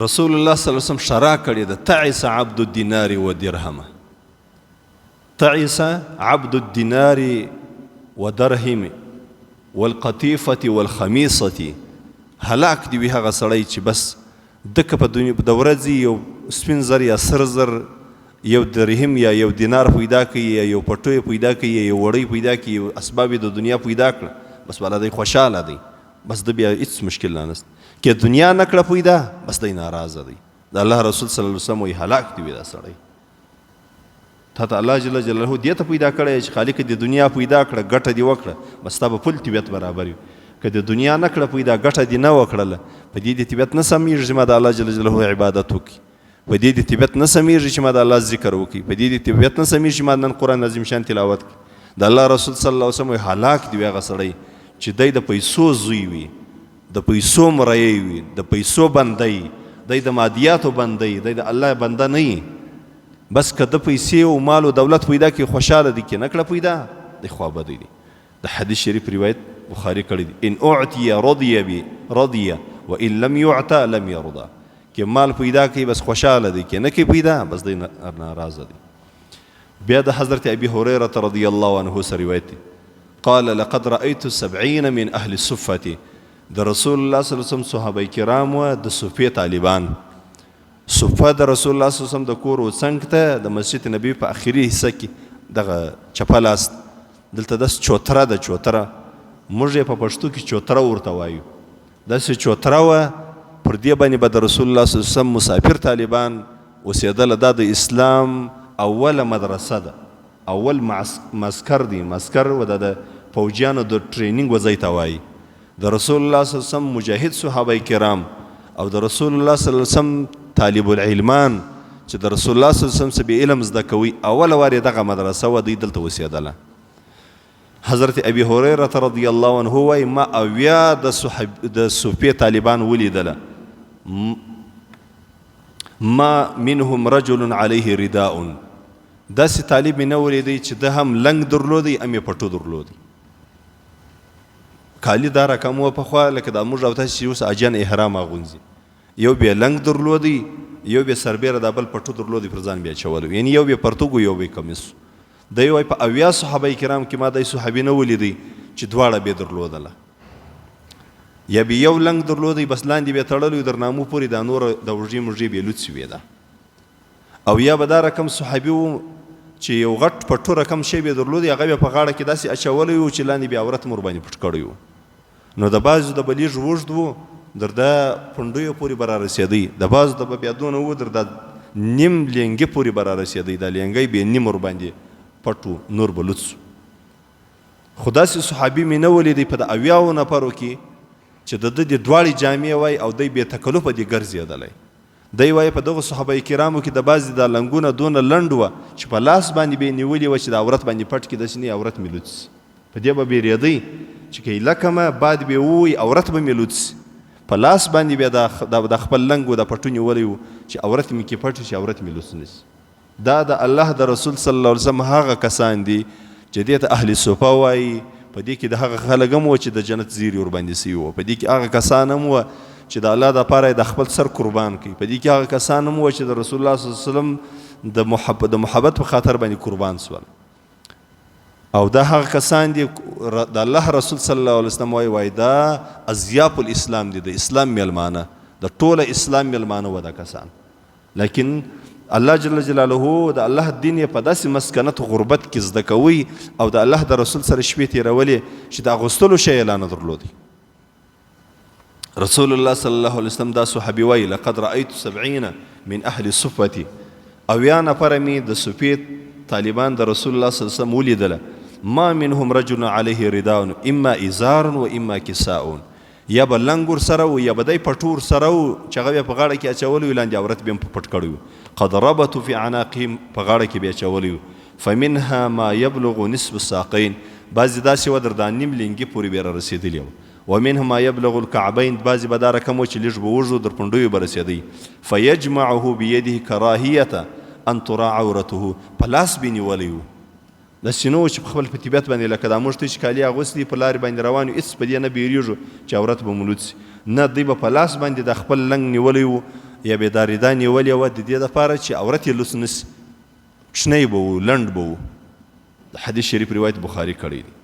رسول الله صلی الله علیه وسلم شرع کړې ده، تعس عبد الدینار و درهم، تعس عبد الدینار و درهم والقطیفة والخمیصة. هلاک دی وي هغه سړی چې بس دکه په دنیا د ورځې یو سپین زر یا سر زر، یو درهم یا یو دینار پیدا کوي، یا یو پټو پیدا کوي، یا یو وړۍ پیدا کوي، یو اسباب د دنیا پیدا کړه، بس والا دی خوشحاله دی، بس د بیا هیڅ مشکل نه نشته. که دنیا نه کړه پیدا، بس دی ناراضه دی. د الله رسول صلی الله علیه وسلم وایي هلاک دی وي دا سړی. تا ته الله جل جلاله دې ته پیدا کړی چې خالق دې دنیا پیدا کړه، ګټه دې وکړه، بس تا به فل طبیعت برابر وي. که د دنیا نه کړه پیدا، ګټه دې نه وکړله، په دې دې طبیعت نه سمېږي چې ما د الله جل جلاله عبادت وکړي، په دې دې طبیعت نه سمېږي چې ما د الله ذکر وکړي، په دې دې طبیعت نه سمېږي چې ما نن قرآن عظیم شان تلاوت کړي. د الله رسول صلی الله علیه وسلم وایي هلاک دی وي هغه سړی چې دی د پیسو زوی وي، د پیسو مریی وي، د پیسو بنده وي، دی د مادیاتو بنده وي، دی د الله بنده نه وي. بس که د پیسې او مال او دولت پیدا کړي خوشحاله دی، که نه کړه پیدا دی خوابدی دی. د حدیث شریف روایت بخاری کړی دی، ان اعطی رضی بی رضی وان لم يعطى لم يرضى. که مال پیدا کوي بس خوشحاله دی، که نه کوي پیدا بس دی ناراضه دی. بیا د حضرت ابي هريره رضی الله عنه سره روایت دی، قال لقد رأيت 70 من اهل الصفه. د رسول الله صلی الله علیه وسلم صحابه کرام و د صفه طالبان. صفه د رسول الله صلی الله علیه وسلم د کور و څنګ ته د مسجد نبوي په اخري حصه کې دغه چپه لاس دلته داسې چوتره ده، چوتره موږ یې په پښتو کې چوتره ورته وایو، داسې چوتره وه. پر دې باندې به د رسول الله صلی الله علیه وسلم مسافر طالبان اوسېدله. دا د اسلام اوله مدرسه ده، اول معسکر دی، معسکر و د فوجیانو د ټریننګ و ځای ته وایي. د رسول الله صلی الله علیه وسلم مجاهد صحابه کرام او د رسول الله صلی الله علیه وسلم طالب العلمان چې د رسول الله صلی الله علیه وسلم څخه به علم زده کوي، اوله وار یې دغه مدرسه وه، دوی دلته اوسېدله. حضرت ابي هريره رضی الله عنه وایي ما 70 د صوفې طالبان ولیدله، ما منهم رجل علیه رداء. داسې طالب مې نه ولیدی چې ده هم لنګ درلودی هم یې پټو درلودی. کالي دا رقم وه پخوا، لکه دا موږ او تاسې چې اوس حاجیان احرام اغونځي، یو به یې لنګ درلودی، یو به یې سربېره دا بل پټو درلودی پر ځان به یې اچولی، یعنې یو به یې پرتوګ و یو به یې کمیس. دی وایي په 70 صحابه کرام کې ما داسې صحابي نه ولیدی چې دواړه به یې درلودله، یا به یو لنګ درلودی بس لاندې به یې تړلی در نامو پورې، دا نوره د اوږې موږې به یې لوڅې وې ده. او یا به دا رقم صحابي و چې یو غټ پټو رقم شی به یې درلودی، هغه به په غاړه کې داسې اچولی و چې لاندې به عورت مور باندې پټ کړی و. نو د بعضو د به لږ اوږد و در د پنډیو پورې به رارسېدی، د بعضو د به بیا دونه و در د نیم لینګي پورې به رارسېدی، دا لینګی به یې نیم ورباندې پټ و، نور به لوڅ و. خو داسې صحابي مې نه ولیدی په د 70 نفرو کې چې د ده دې دواړې جامې وای او دی بې تکلفه دې ګرځېدلی. دی وایي په دغو صحابه کرامو کې د بعضې دا لنګونه دونه لنډ وه چې په لاس باندې به یې نیولي وه چې د عورت باندې پټ کړي، داسې نه عورت مې لوڅ شي. په دې به بیرېدی چې که ایله کمه باد به یې ووایي عورت به مې لوڅ شي. په لاس باندې به دا د خپل لنګ و دا پټو نیولی و چې عورت مې کې پټ شي، عورت مې لوڅ نه شي. دا د الله د رسول صلی الله علیه وسلم هغه کسان دي چې دې ته اهل صفه وایي. په دې کې د هغه خلک هم وو چې د جنت زیري ورباندې سوي وو، په دې کې هغه کسان هم وو چې د الله دپاره یې د خپل سر قربان کړي، په دې کې هغه کسان هم وو چې د رسول الله صلی الله علیه وسلم د محبت په خاطر باندې قربان سول. او دا هغه کسان دي د الله رسول صلی الله علیه وسلم وایي، وایي دا ازیاف الاسلام دي، د اسلام میلمانه، د ټوله اسلام میلمانه وه دا کسان. لیکن الله جل جلاله د الله دین یې په داسې مسکنت غربت کې زده کوي او د الله د رسول سره شپې تېرولې چې د اغوستلو شی یې لا نه درلودی. رسول الله صلی الله علیه وسلم دا صحابي وایي لقد رأیت 70 من اهل الصفة، 70 نفره مې د صفې طالبان د رسول الله صلی الله علیه وسلم ولیدله، ما منهم رجل علیه رداء اما ازار و اما کساء. یا به لنګ ورسره و یا به دی پټو ورسره و چې هغه بیا په غاړه کې اچولی و، لاندې عورت به هم په پټ کړی و، قد ربطو فی اعناقهم، په غاړه کې به یې اچولی و. فمنها ما یبلغ نصف الساقین، بعضې داسې وه در دا نیم لینګي پورې به یې رارسېدلي وه. ومنها ما یبلغ الکعبین، بعضې به دا رقم و چې لږ به اوږد و در پنډیو به رسېدی. فیجمعه بیده کراهیة ان ترا عورته، په لاس به یې نیولی و، داسې نه و چې په خپل په طبیعت باندې لکه دا موږ ته چې کالي اغوستي په لارې باندې روان یو، هېڅ په دې نه بیریږو چې عورت به مو لوڅ شي. نه، دوی به په لاس باندې د خپل لنګ نیولی و یا به دا ردا نیولې وه د دې دپاره چې عورت یې لوڅ نه شي، کوچنی به و، لنډ به و. د حدیث شریف روایت بخاري کړی دی.